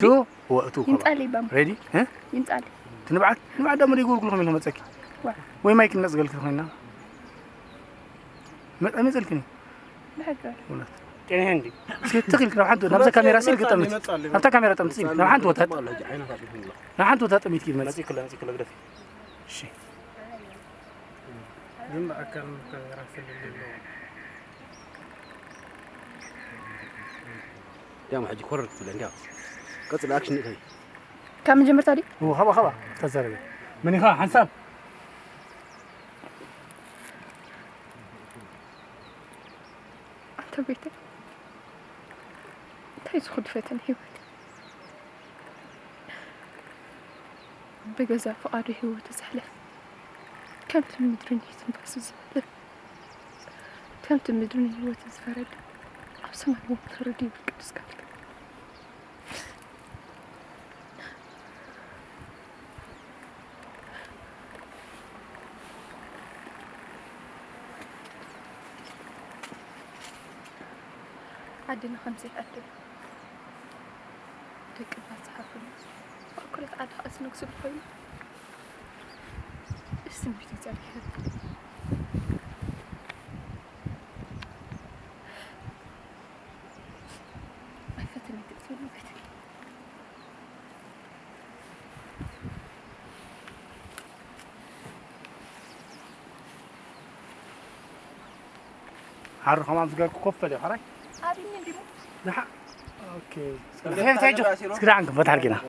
ቱ ወእቱ ይምጻለይ ባም ሬዲ እ ይምጻለይ ትንብዓት ንብዓት ደሞ ደይጎርጉልኩም ኢልና መጸኪ ዋ ወይ ማይክ ነጽገልኪ ኮይና መጣ መጸልክኒ ብሕገ እውነት ጤና እንዲ እስኪ ትኽል ናብ ሓንቲ ናብዛ ካሜራ ሲል ገጠምት ናብታ ካሜራ ጠምት ሲል ናብ ሓንቲ ወታት ናብ ሓንቲ ወታት ጠሚት ኪድ መጽ መጽእ ክለ መጽእ ክለ ግደፍ እሺ ግን ብኣካል ካሜራ ስለሌለው እንዲያውም ሕጂ ኮረር ክትብለ እንዲያው ቀጽል ኣክሽን እተይ ካብ መጀመርታ ድዩ ው ኸባ ኸባ ተዛረበ ምን ኢኻ ሓንሳብ ኣንተ ቤተ እንታይ ዝኹድ ፈተን ህይወት ብገዛ ፍቓዱ ህይወቱ ዘሕለፍ ከምቲ ምድርን ትንፋሱ ዝፈጥር ከምቲ ምድርን ህይወትን ዝፈረድ ኣብ ሰማይ እውን ፍርድ ይብል ቅዱስ ቃል ዓድና ከምዚ ዓዲ ደቂ ባጽሓ ኮይኑ ማእከሎት ዓዲ ከዓ ዝነግስሉ ኮይኑ ደስ ስምዒት እግዚኣብሔር ኣይፈትን ኣይትእትየሉ ቤት ሓሩ ከማን ዝገርኩ ኮፍ በል ሓራይ ኣብኒ እንዲሞ ንሓ ኦኬ እስኪ ደሓን ክንፈት ሓርጌና